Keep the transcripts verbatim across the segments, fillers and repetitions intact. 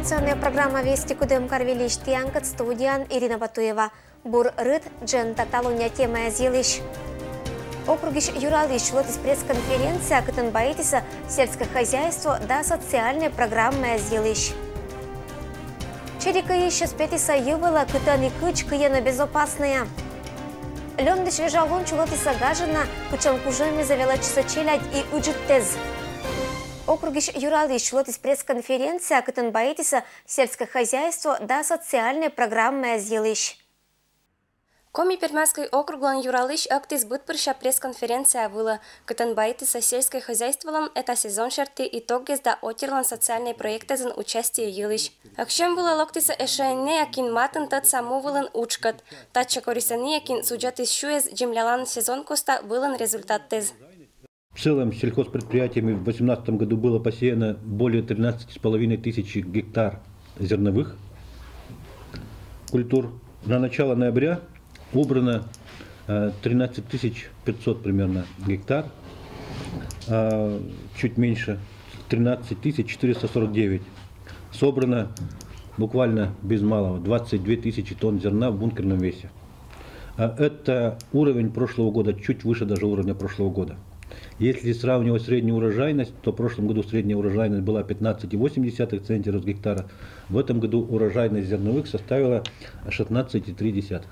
Информационная программа «Вести Кудымкар» выльысь тіянкӧд студияын Ирина Батуева. Бур рыт дженьыд талунъя темаяс йылысь. Округысь юралысь сюлӧдіс пресс-конференция, кытӧн баитісӧ сельское хозяйство да социальнӧй программаяс йылысь. Чери кыйысь петісӧ йӧв вылӧ, кытӧн и кыдз кыйӧны безопаснӧя. Лёндысь вежа лун сюлӧдісӧ гажана, кутшӧм кужӧмъясӧ велӧдчисӧ челядь и ыджыдтӧ. Округысь юралысь сюлӧдіс пресс-конференция, кытӧн баитісӧ сельское хозяйство да социальнӧй программаяс йылысь. Коми-Пермяцкӧй округлӧн юралысь ӧктіс быдпырся пресс-конференция вылӧ, кытӧн баитісӧ сельскӧй хозяйстволӧн эта сезон серти итогъяс да отирлӧн социальнӧй проектъясын участие йылысь. Ӧксьӧм вылӧ локтісӧ эшӧ ӧнія, кин матын тӧдса му вылын уджкӧд. Татчӧ корис ӧнія, кин судзӧдіс сюэс дземлялан сезон коста вылын результаттӧ. В целом сельхозпредприятиями в восемнадцатом году было посеяно более тринадцати с половиной тысяч гектар зерновых культур. На начало ноября убрано э, тринадцать тысяч пятьсот примерно гектар, а, чуть меньше, тринадцать тысяч четыреста сорок девять. Собрано буквально без малого двадцать две тысячи тонн зерна в бункерном весе. А это уровень прошлого года, чуть выше даже уровня прошлого года. Если сравнивать среднюю урожайность, то в прошлом году средняя урожайность была пятнадцать и восемь десятых центнеров с гектара, в этом году урожайность зерновых составила шестнадцать и три десятых.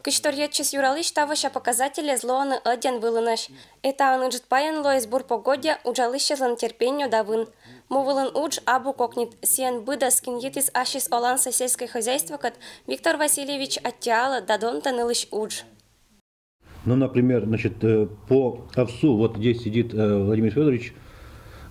Кыдз торйӧдчис юралысь, тавося показательяс лоӧны ӧдйӧн вылынӧсь. Этаын ыджыд пайӧн лоис бур погода, уджалысьяслӧн терпенньӧ да вын. Му вылын удж абу кокнит, сійӧн быдӧс, кин йитіс ассьыс олансӧ сельскӧй хозяйствокӧд, Виктор Васильевич аттьӧалӧ да донтӧ нылысь удж. Ну, например, значит, э, по овсу, вот здесь сидит э, Владимир Федорович,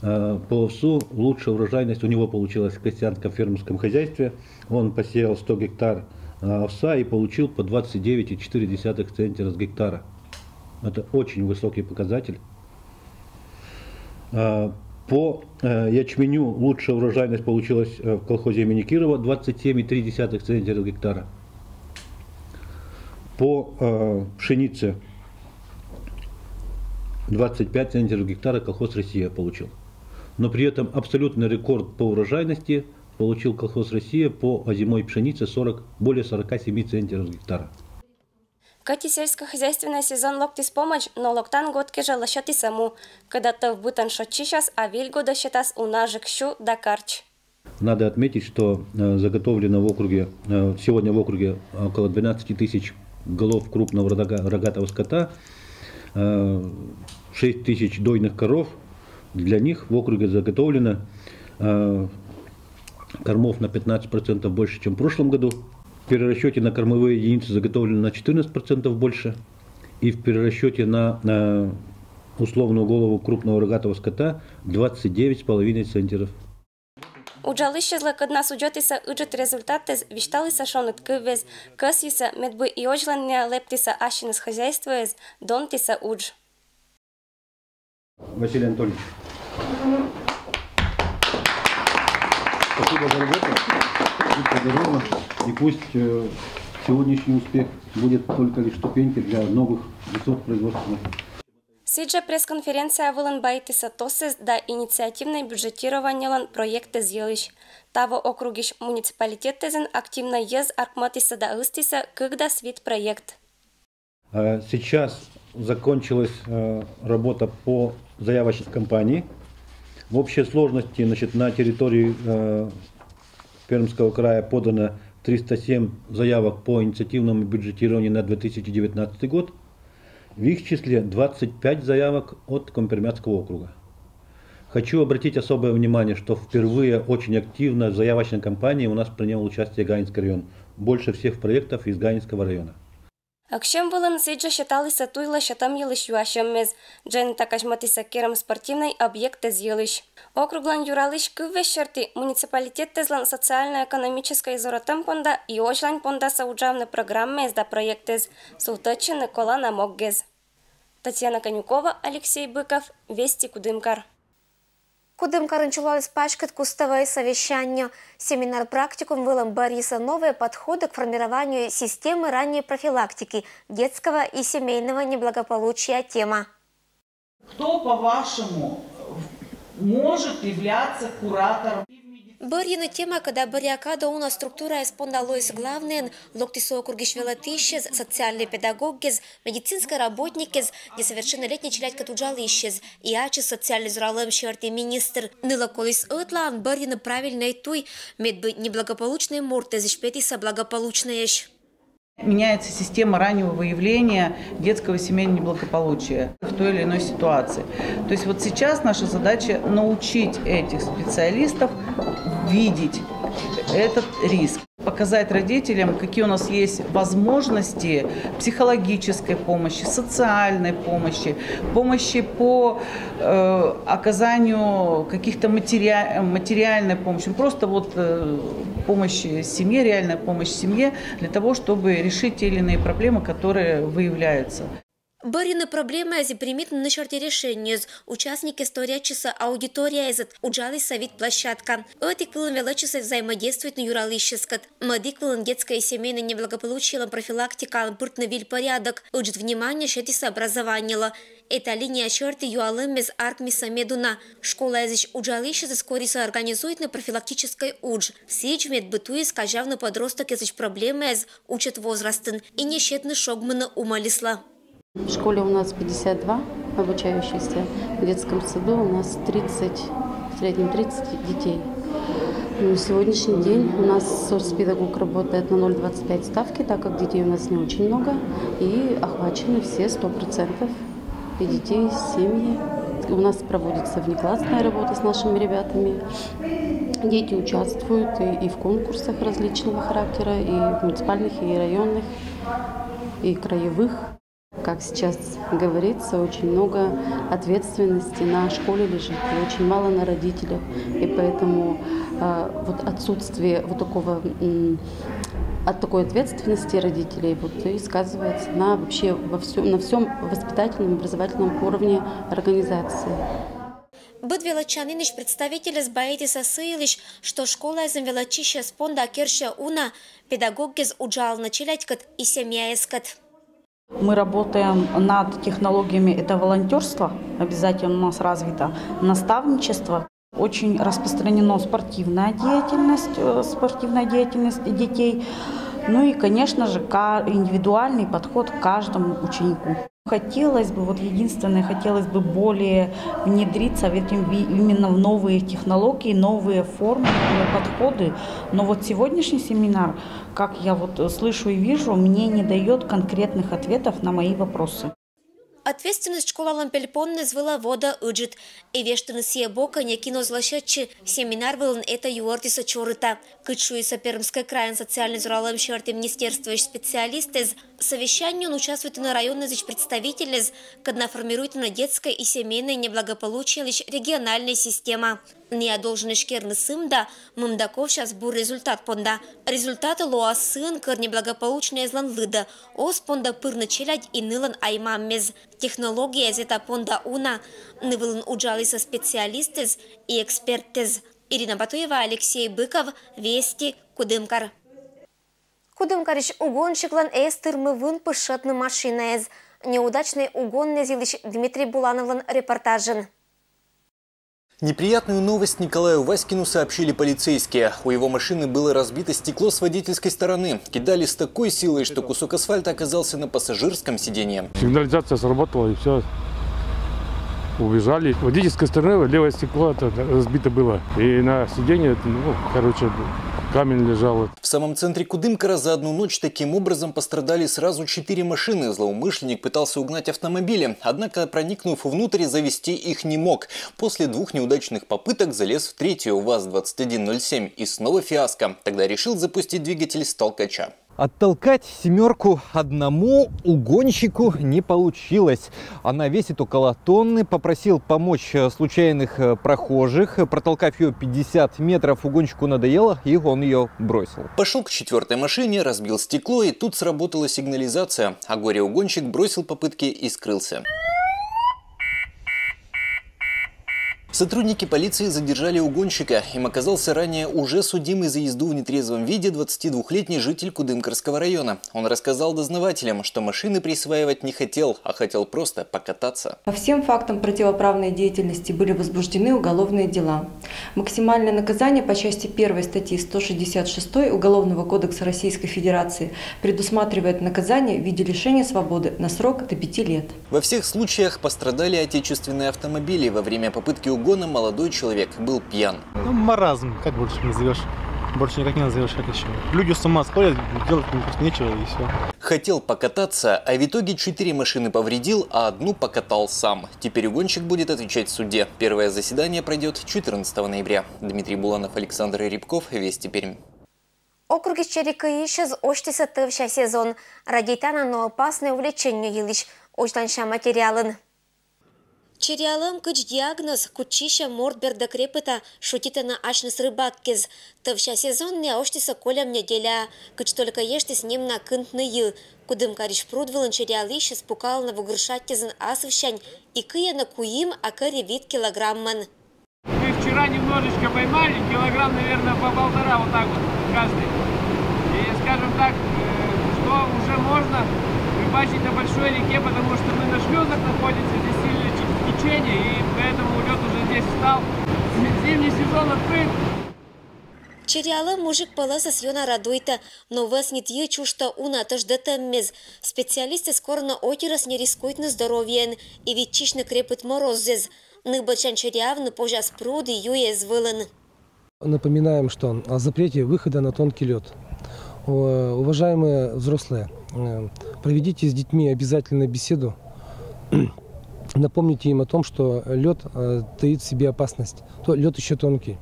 э, по овсу лучшая урожайность у него получилась в крестьянском фермерском хозяйстве. Он посеял сто гектар э, овса и получил по двадцать девять и четыре десятых центнера с гектара. Это очень высокий показатель. А, по э, ячменю лучшая урожайность получилась э, в колхозе имени Кирова, двадцать семь и три десятых центнера с гектара. По э, пшенице двадцать пять центнеров с гектара колхоз «Россия» получил. Но при этом абсолютный рекорд по урожайности получил колхоз «Россия» по озимой пшенице сорок, более сорока семи центнеров с гектара. Кӧть и сельскохозяйственнӧй сезон локтіс помӧдз, но локтан год кежлӧ лӧсьӧдіс ӧму, кӧда тӧв бытӧн шойччысяс, а виль годӧ сетас уна-жӧ сю да карч. Надо отметить, что э, заготовлено в округе, э, сегодня в округе около двенадцати тысяч голов крупного рога-, рогатого скота, э, шесть тысяч дойных коров. Для них в округе заготовлено э, кормов на пятнадцать процентов больше, чем в прошлом году. В перерасчете на кормовые единицы заготовлено на четырнадцать процентов больше. И в перерасчете на, на условную голову крупного рогатого скота двадцать девять с половиной центнеров. Уджалысьяслы, кодъяс судзӧдісӧ ыджыд результатъяс, висьталісӧ шоныд кывъяс, кӧсйысӧ, мед бы и оздорлӧн лэптісӧ ассьыныс хозяйствояс, донтісӧ удж. Василий Анатольевич. Спасибо за работу. Будьте здоровы. И пусть э, сегодняшний успех будет только лишь ступенькой для новых высот производственных. Сідзжӧ пресс-конференция вылын баитісӧ ТОС-ез да инициативнӧй бюджетированиелӧн проектъяс йылысь. Таво округысь муниципалитетъясын активнӧй йӧз артмитісӧ да ыстісӧ кык дас вит проект. Э, сейчас закончилась э, работа по заявочной кампании. В общей сложности, значит, на территории э, Пермского края подано триста семь заявок по инициативному бюджетированию на две тысячи девятнадцатый год. В их числе двадцать пять заявок от Коми-Пермяцкого округа. Хочу обратить особое внимание, что впервые очень активно в заявочной кампании у нас принял участие Гаинский район. Больше всех проектов из Гаинского района. Ӧксьӧм вылын сідзжӧ сеталісӧ туйлӧн сетӧм йылысь юасьӧмъяс. Дженьыд та казьмӧдісӧ керӧм спортивнӧй объектъяс йылысь. Округлӧн юралысь кывъяс серти, муниципалитетъяслӧн социально-экономическӧй зорӧтӧм понда и оздорлань пондасӧ уджавны программаяс да проектъяс сувтӧдчӧны колана могъяс. Татьяна Конюкова, Алексей Быков, Вести Кудымкар. Кудымкарын чулаліс паськыд кустовӧй совещание. Семинар-практикум вылӧ бӧрйисӧ новые подходы к формированию системы ранней профилактики детского и семейного неблагополучия тема. Кто, по-вашему, может являться куратором? Бӧрйыны тема, кӧда бӧръя кадӧ уна структураэз понда лоис главнӧйӧн, локтіс округысь велӧдысьӧс, социальнӧй педагогкӧс, медицинскӧй работникӧс, несовершеннолетнӧй челядькӧд уджалысьӧс, и ачыс социальнӧй зуралӧм сьӧрті министр. Нылӧ коліс ӧтлаын бӧрйыны правильнӧй туй, медбы неблагополучнӧй морт эз петіс благополучнӧйӧсь. Меняется система раннего выявления детского семейного неблагополучия в той или иной ситуации. То есть вот сейчас наша задача научить этих специалистов видеть этот риск, показать родителям, какие у нас есть возможности психологической помощи, социальной помощи, помощи по э, оказанию каких-то материа- материальной помощи, ну, просто вот э, помощь семье, реальная помощь семье для того, чтобы решить те или иные проблемы, которые выявляются. Бӧрйыны проблемаэз и примитны нӧшта решениеез. Участникъяс торъятчисӧ аудиторияэзыд, уджаліс вит площадка. Ӧтик вылын велӧдчисӧ взаимодействуйтны юралысьяскӧд. Мӧдик вылын детскӧй и семейнӧй неблагополучиелӧн профилактикаын пыртны выль порядок. Ыджыд внимание сетісӧ образованиелы. Эта линия сьӧрті юалӧммес артмисӧ медуна. Школаэзлысь уджалысьясӧс корисӧ организуйтны профилактическӧй удж. Сідз, медбы туйыс казявны подростокъяслысь проблемаэз учет возрастын и не сетны шогмыны умӧльыслы. В школе у нас пятьдесят два обучающихся, в детском саду у нас тридцать, в среднем тридцать детей. На сегодняшний день у нас соцпедагог работает на ноль двадцать пять ставки, так как детей у нас не очень много, и охвачены все сто процентов и детей, и семьи. У нас проводится внеклассная работа с нашими ребятами. Дети участвуют и, и в конкурсах различного характера, и муниципальных, и районных, и краевых. Как сейчас говорится, очень много ответственности на школе лежит, и очень мало на родителях. И поэтому э, вот отсутствие вот такого, от такой ответственности родителей вот и сказывается на вообще во всем, на всем воспитательном, образовательном уровне организации. Быд велӧдчанінысь представительяс баитісны сы йылысь, что школаэзын велӧдчысьяс понда керсьӧ уна педагогъяс уджалны челядькӧд и семьяяскӧд. Мы работаем над технологиями, это волонтерство, обязательно у нас развито, наставничество. Очень распространено спортивная деятельность, э, спортивная деятельность детей. Ну и, конечно же, индивидуальный подход к каждому ученику. Хотелось бы, вот единственное, хотелось бы более внедриться в этим, именно в новые технологии, новые формы, новые подходы. Но вот сегодняшний семинар, как я вот слышу и вижу, мне не дает конкретных ответов на мои вопросы. Ответственность школалӧн пельпомныс вылӧ водӧ ыджыд. И вештыны сійӧ бокӧ некин оз лӧсьӧдчы. Семинар вылын этӧ юӧртісӧ чорыта. Кыдз шуисӧ Пермскӧй крайын социальнӧй зуралӧм сьӧрті министерствоысь специалистэз, совещаниеын участвуйтӧны районъясысь представительяс, кӧдна формируйтӧны детскӧй и семейнӧй неблагополучиелысь региональнӧй система. Ная долженӧсь керны сымда, мымда ковчас бур результат понда. Результат лоас сыын, кӧр неблагополучнӧйяслӧн лыдӧ оз понда пырны челядь и нылӧн ай-маммес. Технологияяс этап понда уна, ны вылын уджалісны специалистэз и эксперттэз. Ирина Батуева, Алексей Быков, Вести, Кудымкар. Кудымкарысь угонщиклӧн эз тырмы вынпыс шӧтны машинаэз. Неудачнӧй угоннӧй йылысь Дмитрий Булановлӧн репортажын. Неприятную новость Николаю Васькину сообщили полицейские. У его машины было разбито стекло с водительской стороны. Кидали с такой силой, что кусок асфальта оказался на пассажирском сиденье. Сигнализация сработала, и все. Убежали. Водительской стороны левое стекло это разбито было. И на сиденье, ну, короче, камень лежал. В самом центре Кудымкара за одну ночь таким образом пострадали сразу четыре машины. Злоумышленник пытался угнать автомобили, однако, проникнув внутрь, завести их не мог. После двух неудачных попыток залез в третью ВАЗ двадцать один ноль семь. И снова фиаско. Тогда решил запустить двигатель с толкача. Оттолкать семерку одному угонщику не получилось. Она весит около тонны. Попросил помочь э, случайных э, прохожих. Протолкав ее пятьдесят метров, угонщику надоело, и он ее бросил. Пошел к четвертой машине, разбил стекло, и тут сработала сигнализация. А горе-угонщик бросил попытки и скрылся. Сотрудники полиции задержали угонщика. Им оказался ранее уже судимый за езду в нетрезвом виде двадцатидвухлетний житель Кудымкарского района. Он рассказал дознавателям, что машины присваивать не хотел, а хотел просто покататься. По всем фактам противоправной деятельности были возбуждены уголовные дела. Максимальное наказание по части первой статьи сто шестьдесят шестой Уголовного кодекса Российской Федерации предусматривает наказание в виде лишения свободы на срок до пяти лет. Во всех случаях пострадали отечественные автомобили. Во время попытки угона молодой человек был пьян. Ну, маразм, как больше назовешь? Больше никак не назовешь, как еще. Люди с ума сходят, делать им просто нечего и все. Хотел покататься, а в итоге четыре машины повредил, а одну покатал сам. Теперь угонщик будет отвечать в суде. Первое заседание пройдет четырнадцатого ноября. Дмитрий Буланов, Александр Рябков, Вести Пермь. Округысь чери кыйысьӧс ӧзтісӧ тӧвся сезон. Радейтана, но опасное увлечение йылысь. Ӧзланься материалын. Чериалӧм кыдз диагноз, кутчысьӧ морт бердӧ крепыта, шутитӧны асьныс рыбаккез. Тӧвся сезонныс ӧзтісӧ кольӧм неделяӧ, кыдз только ештіс нем на кынтны йӧ. Кудымкарысь пруд вылын чериалысьӧс пукалӧны вугыршаттьӧзын асывсянь и кыйӧны куим, а кӧръя вит килограммӧн. Мы вчера немножечко поймали, килограмм, наверное, по полтора, вот так вот каждый. И, скажем так, э, что уже можно рыбачить на большой реке, потому что мы на шлюзах находимся, здесь сильное течение, и поэтому лед уже здесь встал. Зимний сезон открыт. Чериалӧм мужик пӧлӧсӧс ёна радуйтӧ, но вӧсньыд йӧ чужтӧ уна тӧждӧтӧммес. Специалистъяс корӧны отирӧс не рискуйтны здоровьеӧн и виччысьны крепыт мороззэс. Нывбӧрсянь чериавны позяс пруд и ю эз вылын. Напоминаем, что о запрете выхода на тонкий лед. Уважаемые взрослые, э, проведите с детьми обязательно беседу. Напомните им о том, что лед э, таит в себе опасность. Лед еще тонкий.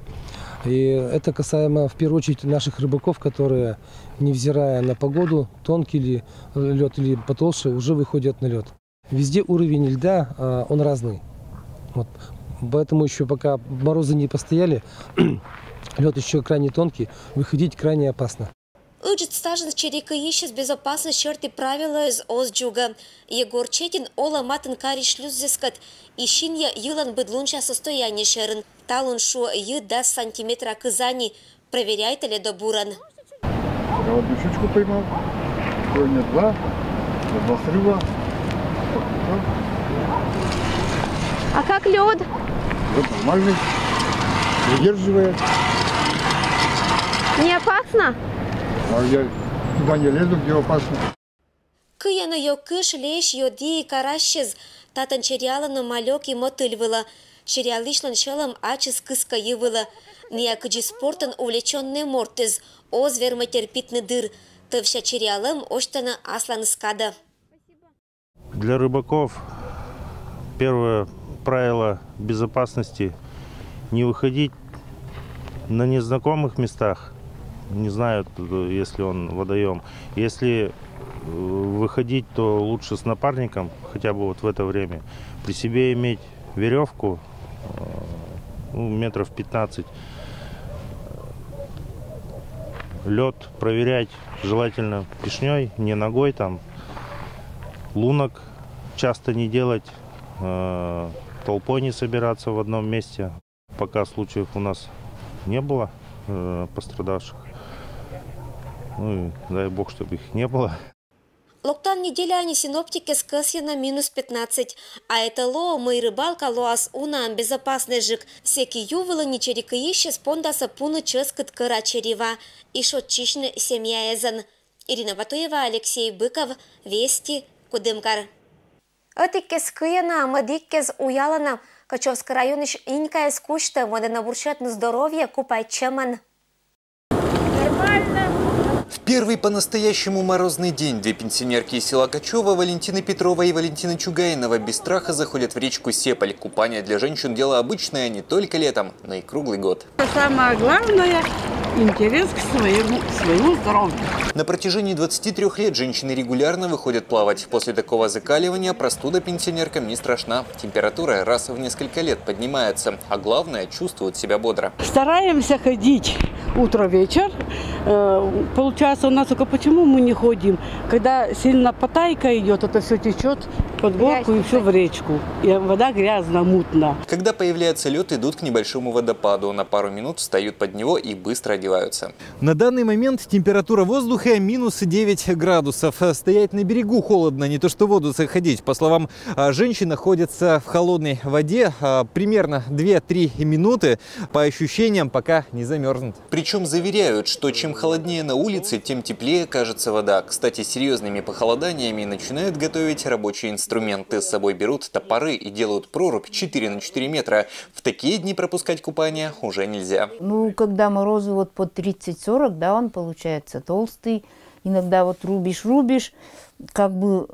И это касаемо в первую очередь наших рыбаков, которые, невзирая на погоду, тонкий ли лед или потолще, уже выходят на лед. Везде уровень льда, а, он разный. Вот. Поэтому еще пока морозы не постояли, лед еще крайне тонкий, выходить крайне опасно. Ыджыд стажын чери кыйысьӧс безопасность сьӧрті правилӧяс оз дзугӧ. Егор Четин олӧ матын карис шлюззэскӧд и синъя йӧлӧн быд лунся состояние сьӧрын. Талун шуӧ йӧ дас сантиметра кыза ни. Проверяйтӧ ледобурӧн. Я вот щучку поймал. Сегодня два. Два срыва. А как лед? Лед нормальный. Выдерживает. Не опасно? А я туда не лезу, где опасно. Кыйӧны ёкыш, лесь, ёді и карасьӧс. Татӧн чериалӧны малёк и мотыль вылӧ. Чериалысьлӧн сьӧлӧм ачыс кыскӧ йӧ вылӧ. Ная кыдзи спортӧн увлечённӧй мортыс, оз вермӧ терпитны дыр. Тӧвся чериалӧм ӧзтӧны асланыс кадӧ. Для рыбаков первое правило безопасности — не выходить на незнакомых местах, не знают, э, если он водоем. Если э, выходить, то лучше с напарником, хотя бы вот в это время. При себе иметь веревку, э, ну, метров пятнадцать. Лед проверять желательно пешней, не ногой там. Лунок часто не делать, э, толпой не собираться в одном месте. Пока случаев у нас не было, э, пострадавших. Ну и дай бог, чтобы их не было. Локтан неделяын синоптикъяс кӧсйӧны минус пятнадцать. А это лоӧ, мый рыбалка лоас унаӧн безопаснӧйджык. Сэки ю вылын ни чери кыйысьӧс пондасӧ пуны чӧскыд кӧра черива и шойччысьны семьяэзӧн. Ирина Батуева, Алексей Быков, Вести, Кудымкар. Ӧтиккез кыйӧны, а мӧдіккез уялӧны. Качевскӧй районысь Инькаыс кузьтӧ, мӧдӧны бурсьӧритны здоровье купайтчӧмӧн. В первый по-настоящему морозный день две пенсионерки из села Качево, Валентина Петрова и Валентина Чугаинова, без страха заходят в речку Сеполь. Купание для женщин — дело обычное не только летом, но и круглый год. Самое главное — интерес к своему, своему здоровью. На протяжении двадцати трёх лет женщины регулярно выходят плавать. После такого закаливания простуда пенсионеркам не страшна. Температура раз в несколько лет поднимается, а главное, чувствуют себя бодро. Стараемся ходить утро-вечер. Э, получается у нас только, почему мы не ходим? Когда сильно потайка идет, это все течет. Под горку и все в речку. И вода грязная, мутная. Когда появляется лед, идут к небольшому водопаду. На пару минут встают под него и быстро одеваются. На данный момент температура воздуха минус девять градусов. Стоять на берегу холодно, не то что в воду заходить. По словам а, женщин, находятся в холодной воде а, примерно две-три минуты. По ощущениям, пока не замерзнут. Причем заверяют, что чем холоднее на улице, тем теплее кажется вода. Кстати, серьезными похолоданиями начинают готовить рабочие инструменты. С собой берут топоры и делают прорубь четыре на четыре метра. В такие дни пропускать купание уже нельзя. Ну, когда морозы вот по тридцать-сорок, да, он получается толстый. Иногда вот рубишь, рубишь, как бы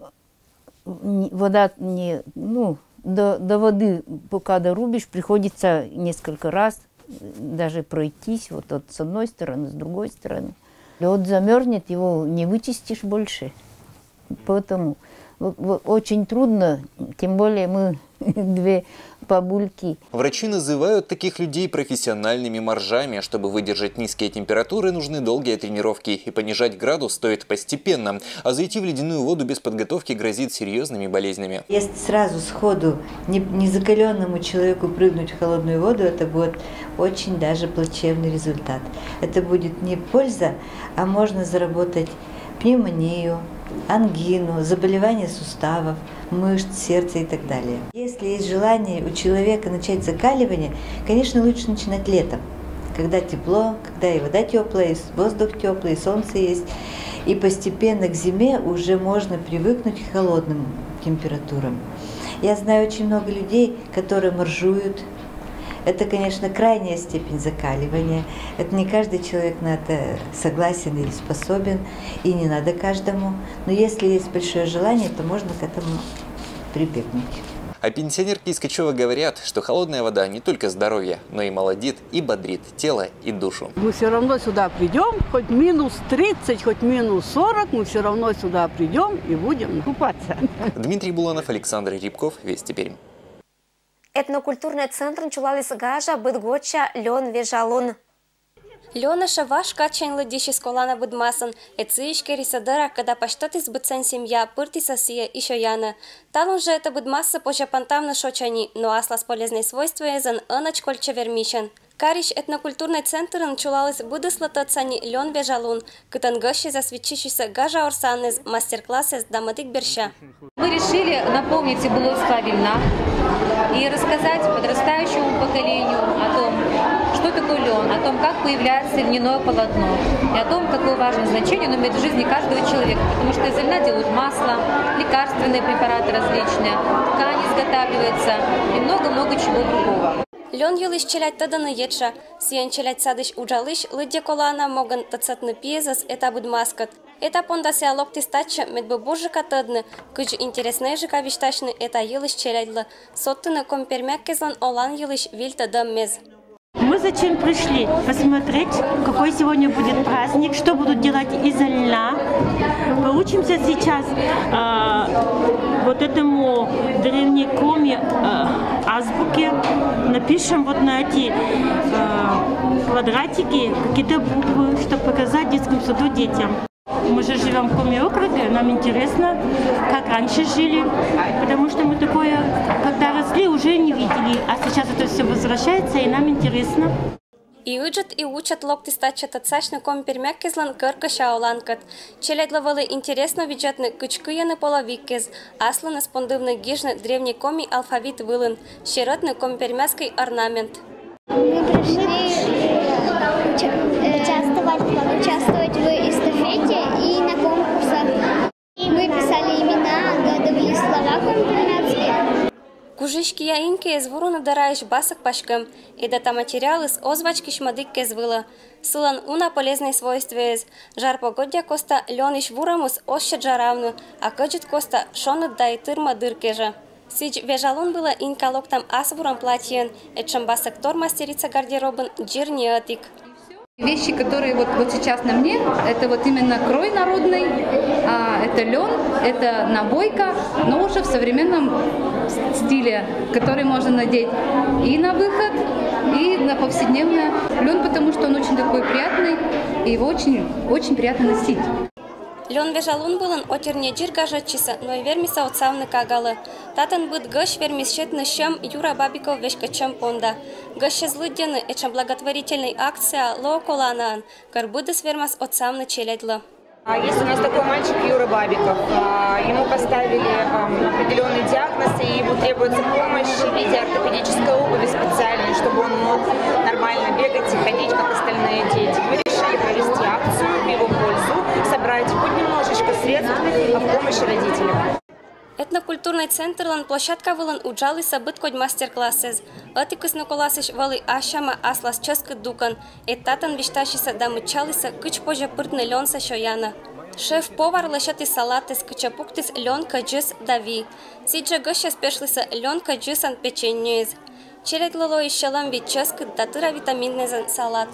вода не, ну, до, до воды, пока дорубишь, приходится несколько раз даже пройтись вот, вот с одной стороны, с другой стороны. Лед замерзнет, его не вычистишь больше. Поэтому очень трудно, тем более мы две бабульки. Врачи называют таких людей профессиональными моржами. Чтобы выдержать низкие температуры, нужны долгие тренировки. И понижать градус стоит постепенно. А зайти в ледяную воду без подготовки грозит серьезными болезнями. Если сразу сходу незакаленному человеку прыгнуть в холодную воду, это будет очень даже плачевный результат. Это будет не польза, а можно заработать пневмонию, ангину, заболевания суставов, мышц, сердца и так далее. Если есть желание у человека начать закаливание, конечно, лучше начинать летом, когда тепло, когда и вода теплая, и воздух теплый, и солнце есть. И постепенно к зиме уже можно привыкнуть к холодным температурам. Я знаю очень много людей, которые моржуют. Это, конечно, крайняя степень закаливания. Это не каждый человек на это согласен или способен, и не надо каждому. Но если есть большое желание, то можно к этому прибегнуть. А пенсионерки из Качева говорят, что холодная вода не только здоровье, но и молодит, и бодрит тело, и душу. Мы все равно сюда придем, хоть минус тридцать, хоть минус сорок, мы все равно сюда придем и будем купаться. Дмитрий Буланов, Александр Рябков, Вести Пермь. Этнокультурный центрын чулаліс гажа быдгоча лён вежалун. Лёна Шева шкачень лыддисис колана быдмасын, эцыись керисӧ дӧра, кӧда пасьтӧдіс быдсянь семья, пыртісӧ сійӧ и сёяны. Талун жӧ этӧ быдмассӧ позьӧ пантавны шоча ни, но аслас полезнӧй свойствоясӧн ӧнӧдз кольччӧ вермисьӧн. Карысь этнокультурнӧй центрын чулаліс быдыслы тӧдса ни лён вежалун, кытӧн гӧсьтъясӧс виччысьӧ гажа орсаныс, мастер-классъяс да мӧдік берся. Мы решили напомнить былое славильна и рассказать подрастающему поколению о том, что такое лен, о том, как появляется льняное полотно, и о том, какое важное значение оно имеет в жизни каждого человека, потому что из льна делают масло, лекарственные препараты различные, ткань изготавливается и много-много чего другого. Лён йылысь челядь тӧдӧны етша. Сійӧн челядь садысь уджалысь лыддьӧ колана могӧн тӧдсӧдны пиезӧс эта быдмаскӧд. Эта понда сійӧ локтіс татчӧ, медбӧ бурджыка тӧдны, кыдз интереснӧйджыка висьтасьны эта йылысь челядьлы, содтыны коми пермяк кезлӧн олан йылысь выль тӧдӧммес. Мы зачем пришли? Посмотреть, какой сегодня будет праздник, что будут делать из льна. Поучимся сейчас э, вот этому древней коми э, азбуке. Напишем вот на эти э, квадратики какие-то буквы, чтобы показать в детском саду детям. Мы же живем в Коми округе, нам интересно, как раньше жили, потому что мы такое, когда росли, уже не видели, а сейчас это все возвращается, и нам интересно. И ыджыд, и учӧд локтіс татчӧ тӧдсасьны коми пермяк кезлӧн кӧркӧся оланкӧд. Челядьлы вӧлі интереснӧ видзӧдны, кыдз кыйӧны половик кез, аслыныс пондывны гижны древней коми алфавит вылын, серӧдны коми пермяцкӧй орнамент. Мы пришли участвовать, участвовать в эстафете и на конкурсах. Мы писали имена, отгадывали слова по-пермяцки. Кужысь кия инкӧ эз вурыны дӧраысь басӧк паськӧм, эд эта материалыс оз вачкысь мӧдік кез вылӧ. Сылӧн уна полезнӧй свойствояс. Жар погоддя коста лёнысь вурӧмыс оз сет жаравны, а кӧдзыд коста шоныд да и тырмӧ дыр кежӧ. Сідз вежалун вылӧ инка локтӧм ас вурӧм платьеӧн, этшӧм басӧк тор мастерица гардеробын дзир ни ӧтик. Вещи, которые вот, вот сейчас на мне, это вот именно крой народный, а, это лен, это набойка, но уже в современном стиле, который можно надеть и на выход, и на повседневное. Лен, потому что он очень такой приятный, и его очень, очень приятно носить. Лён вежа лун вылын отирнедзир гажӧдчисӧ, но и вермисӧ отсавны кагалы. Татӧн быд гӧсь вермис сетны сьӧм Юра Бабиков веськӧдчӧм понда. Гӧсьсьыс лыддьӧны, этша благотворительнӧй акция лоӧ коланаӧн, кор быдыс вермас отсавны челядьлы. А есть у нас такой мальчик Юра Бабиков. А, ему поставили, ам, определённый диагноз, и ему требуется помощь в виде ортопедической обуви специальной, чтобы он мог нормально бегать и ходить, как остальные дети. Мы решили провести акцию в его пользу, собрать хоть немножечко средств в помощь родителям. Этнокультурнӧй центрлӧн площадка вылын уджалісӧ быдкодь мастер-классыс. Ӧтикыс ныколасысь вӧлі ас сяма аслас чӧскыд дукӧн, эд татӧн висьтасисӧ да мыччалісӧ, кыдз позьӧ пыртны лёнсӧ сёянӧ. Шеф-повар лӧсьӧдіс салатыс, кытчӧ пуктіс лён кӧдзыс да вий. Сідзжӧ гӧсьтӧс пешлісӧ лён кӧдзыслӧн печеньеыс. Челядьлы лоис сьӧлӧм вид, чӧскыд да тыра витаминнӧйзӧн салат.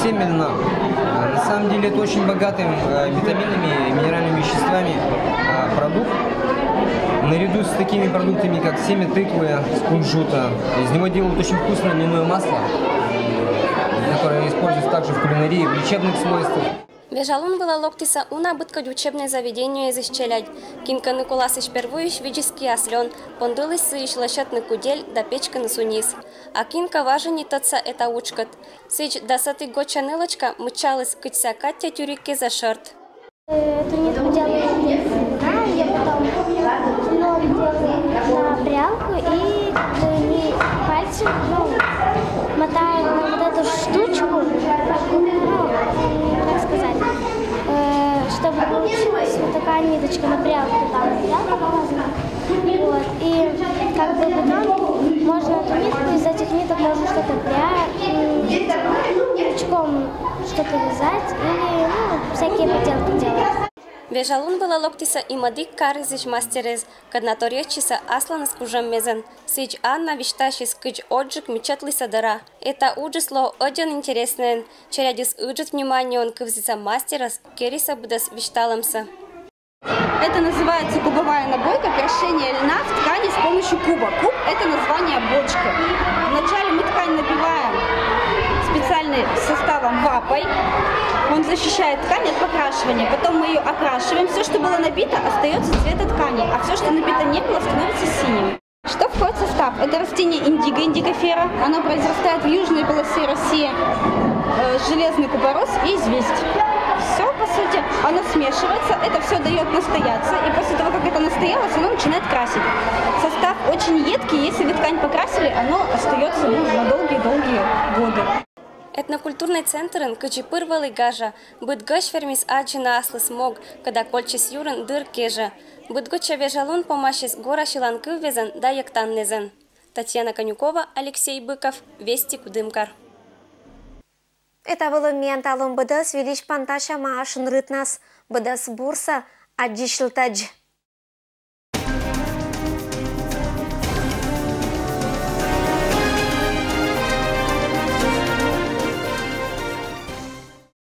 Семена. А, на самом деле это очень богатый, э, витаминами и минеральными веществами, а, продукт. Наряду с такими продуктами, как семя тыквы, с кунжута, из него делают очень вкусное льняное масло, которое используется также в кулинарии, в лечебных свойствах. Вежа лун вылӧ локтісӧ уна быдкодь учебнӧй заведениеысь челядь. Кин кӧ ныколасысь первойысь видзис киас лён, пондыліс сыысь лӧсьӧдны кудель да печкыны сунис. А кин кӧ важині тӧдса эта удж кӧд. Сідз, дас ӧтик годся нылӧчка мыччаліс, кыдз сійӧ Катя тюрис кезӧ шӧрт. Эту нитку делаю на, я потом ноль делаю на прялку и как бы не пальцем, ну, мотаю на вот эту штучку, как бы, ну, м, как сказать, э, чтобы получилась вот такая ниточка на прялку, там прялка показана. Вот. И как бы потом можно эту нитку, из этих ниток можно что-то пря-, м, крючком что-то вязать или, ну, всякие поделки делать. Вежа лун вылӧ локтісӧ и мӧдік карйысьысь мастерыс, кӧд на торйӧдчисӧ асланыс кужӧммезӧн. Сідз, Анна висьтасис, кыдз ӧтджык мичӧтлісӧ дӧра. Эта уджыс лоӧ ӧдзӧн интереснӧйӧн. Челядьыс ыджыт вниманиеӧн кывзісӧ мастерӧс, керисӧ быдӧс висьталӧмсӧ. Это называется кубовая набойка, крашение льна в ткани с помощью куба. Куб — это название бочки. Вначале мы ткань набиваем специальным составом, вапой. Он защищает ткань от покрашивания. Потом мы ее окрашиваем. Все, что было набито, остается цвета ткани, а все, что набито не было, становится синим. Что входит в состав? Это растение индиго, индикофера. Оно произрастает в южной полосе России, э, железный купорос и известь. Все, по сути, оно смешивается, это все дает настояться, и после того, как это настоялось, оно начинает красить. Состав очень едкий, если вы ткань покрасили, оно остается, ну, на долгие-долгие годы. Этнокультурнӧй центрын кыдзи пыр вӧлі гажа, быд гӧсь вермис аддзыны аслыс мог, кӧда кольччис юрын дыр кежӧ. Быдгӧдчӧ вежа лун помасис гора сьыланкыввезӧн да йӧктаннезӧн. Татьяна Конюкова, Алексей Быков, «Вести», Кудымкар. Эта вылын миян талун быдӧс. Выльысь пантасьӧма ачым рытнас. Быдӧс бурсӧ, аддзысьлытӧдз.